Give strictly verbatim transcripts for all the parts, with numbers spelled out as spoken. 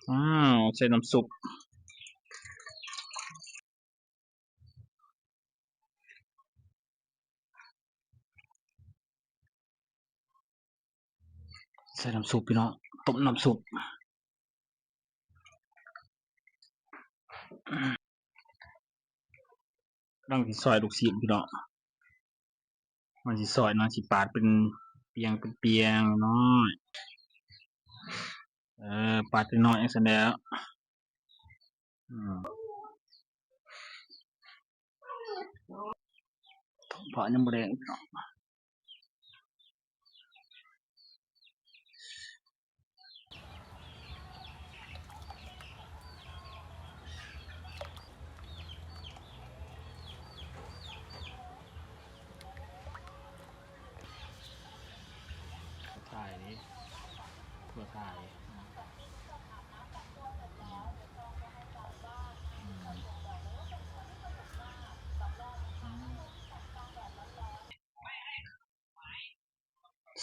อ้าว ใส่น้ำซุป ใส่น้ำซุปพี่น้อง ต้มน้ำซุป กำลังสิซอยลูกชิ้นพี่น้อง มันสิซอยเนาะ สิปาดเป็นเปียงเป็นเปียงน้อย เออ ปาดน้อยๆ จังซั่นแหล้ว อืม เพราะยังบ่แดงพี่น้อง ถ่ายนี่ เพื่อถ่าย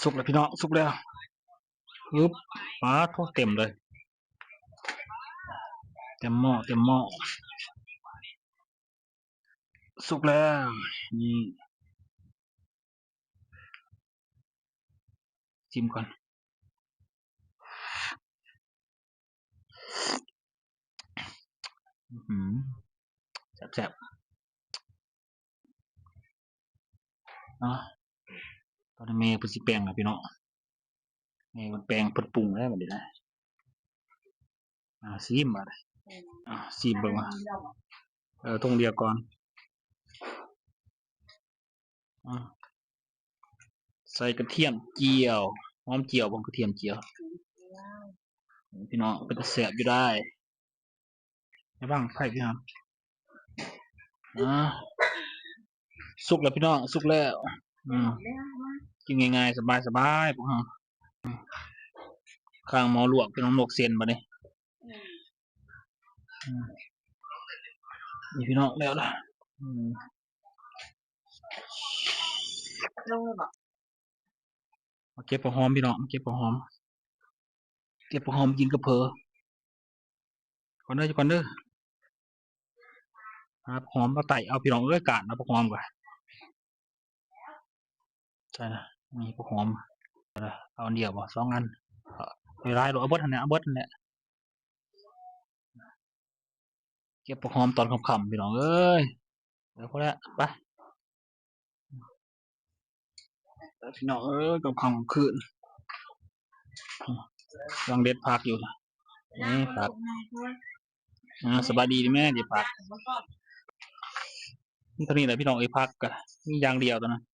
สุกแล้วพี่น้อง สุกแล้ว ปึ๊บ ปาดโถ่ เต็มเลย เต็มหม้อ เต็มหม้อ สุกแล้ว นี่ ชิมก่อน อื้อหือ แซ่บๆ เนาะ ตอนนี้แม่เพิ่นสิแปลงแล้วพี่น้อง แม่เพิ่นแปลง เพิ่นปรุงแล้วบัดนี้นะ อ่า ชิมบัดนี้ อ่า ชิมเบิ่งว่า เออ ถุงเดียวก่อน อ่า ใส่กระเทียมเจียว หอมเจียวบ่ กระเทียมเจียว พี่น้อง เป็นตาแซ่บอยู่ได้ ระวังไฟพี่น้อง อ่า สุกแล้วพี่น้อง สุกแล้ว อืม กินง่ายๆ สบายๆ พวกเรา อืม ข้างหม้อลวกพี่น้อง ลวกเส้นบัดนี้ อืม นี่พี่น้อง แล้วล่ะ อืม ลงเลยบ่ มาเก็บผักหอมพี่น้อง มาเก็บผักหอม เก็บผักหอมกินกับเผอ ก่อนเด้อ ก่อนเด้อ หาผักหอมมาไต่เอาพี่น้องเอ้ย ก้านเอาผักหอมก่อน ใช่นะ มีผักหอม เอาอันเดียวบ่ สองอัน เอาหลายๆ โลด เอาเบิดหั่นแหละ เอาเบิดหั่นแหละ เก็บผักหอมตอนค่ำๆ พี่น้องเอ้ย เดี๋ยวพอแล้ว ไป พี่น้องเอ้ย กับค่ำคืน กำลังเด็ดผักอยู่ นี่ผัก อ่า สบายดีแม่ เด็ดผัก นี่เท่านี้แหละพี่น้องเอ้ย ผักก็มีอย่างเดียวเท่านั้น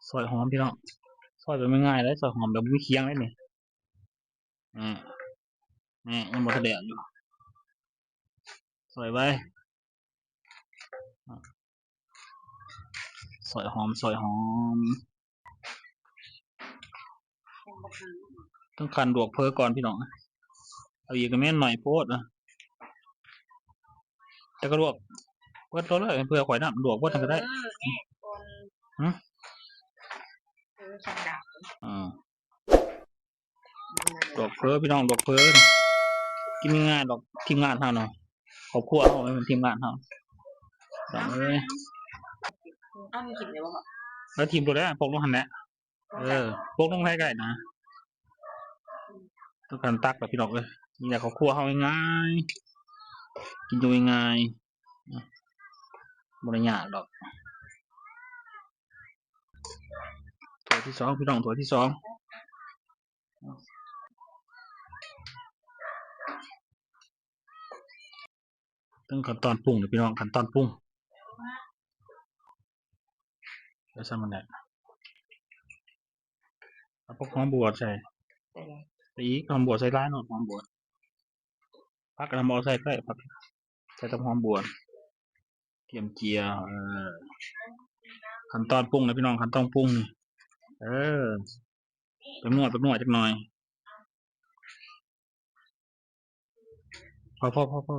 ซอยหอมพี่น้อง ซอยแบบง่ายๆ เลย ซอยหอมแบบบ่มีเคียงเลยนี่ อ่า นี่ยังบ่ทันแล้วอยู่ ซอยไว้ ซอยหอม ซอยหอม ต้องคั่นลวกเผอก่อนพี่น้อง เอาอีกก็แม่นหน่อยโพดนะ แต่ก็ลวกเบิดโลดเลย เพื่อข่อยน้ำลวกเบิดก็ได้ เออ นี่คน หึ เออ ธรรมดา อ่า ลวกเผอพี่น้อง ลวกเผอ กินง่ายๆ ดอก ทีมงานเฮาเนาะ ครอบครัวเฮา เป็นทีมงานเฮา พี่น้องเอ้ย เอามันกินได้บ่ แล้วทีมตัวแรกปกลงหั่นแหละ เออ ปกลงให้ไก่นะ ต้องการตักแบบพี่น้องเอ้ย นี่แหละครอบครัวเฮาง่ายๆ กินอยู่ง่ายๆ บ่ได้ยากดอก ถ้วยที่สองพี่น้อง ถ้วยที่สอง ถึงขั้นตอนปรุงเลยพี่น้อง ขั้นตอนปรุง แล้วใส่มันแหละ เอาพวกหอมบัวใส่ ใส่เลย ใส่อีก หอมบัวใส่หลายเนาะ หอมบัว ผักกะหล่ำบ่ใส่ก็ได้ ผัก ใส่แต่หอมบัว เทียมเจียว เออ ขั้นตอนปรุงนะพี่น้อง ขั้นตอนปรุงนี่ เออ แป้งนัว แป้งนัวจักหน่อย พอ พอ พอ พอ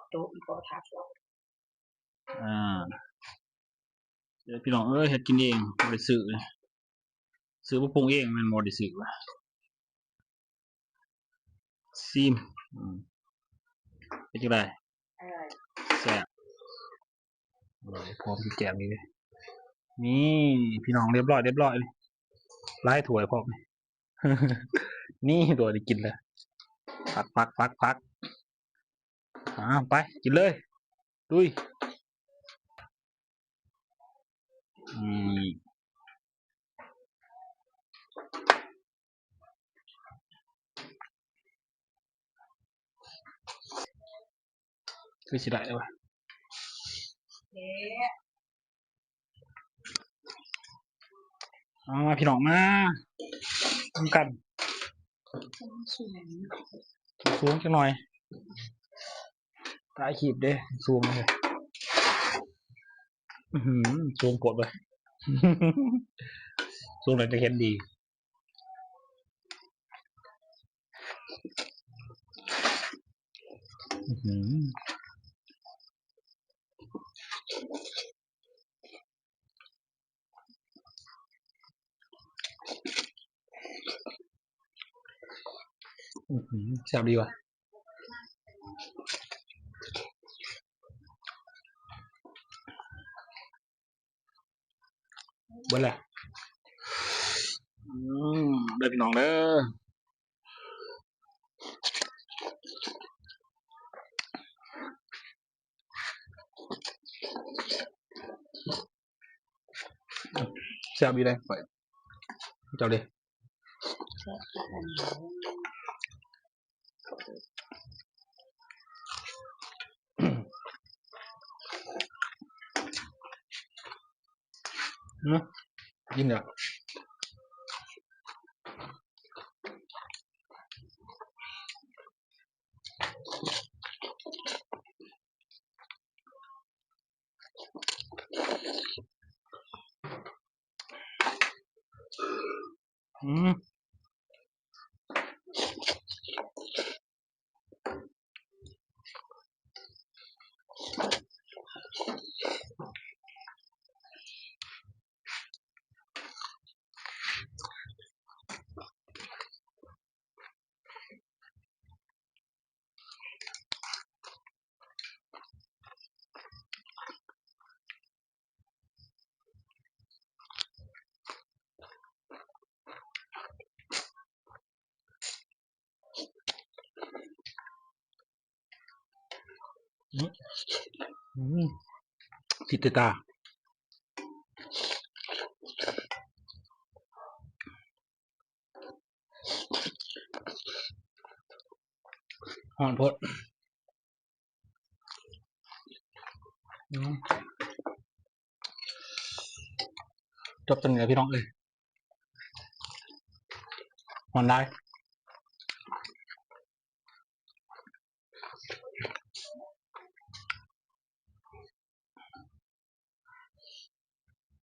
โต๊ะมันก็ทับแล้ว อ่า เดี๋ยวพี่น้องเอ้ย เฮ็ดกินเอง บ่ได้ซื้อเลย ซื้อมาปรุงเองแม่นบ่ได้ซื้อวะ ซิม อืม เป็นจั่งใด๋ อร่อย แซ่บ อร่อย พร้อมสิแกมนี่เด้ นี่ พี่น้อง เรียบร้อย เรียบร้อย หลายถ้วยพร้อม นี่ ถ้วยได้กินแล้ว พัก พัก พัก พัก อ่า ไป กินเลย ลุย อืม คือสิได้วะ เอ๊ะ เอามาพี่น้อง มานำกัน สูง สูงจักหน่อย ถ่ายคลิปเด้ สูงเลย อื้อหือ สูงโพดเลย สูงแล้วจะเห็นดี อื้อหือ อื้อหือ แซ่บดีว่ะ เบิดแล้ว อืม เด้อพี่น้องเด้อ แซ่บอยู่เด้ ข้อย เจ้าเด้ อืม กินเด้อ อืม อืม อืม ติดตา ฮ้อนโพด อืม จบจังเลยพี่น้องเอ้ย ฮ้อนหลาย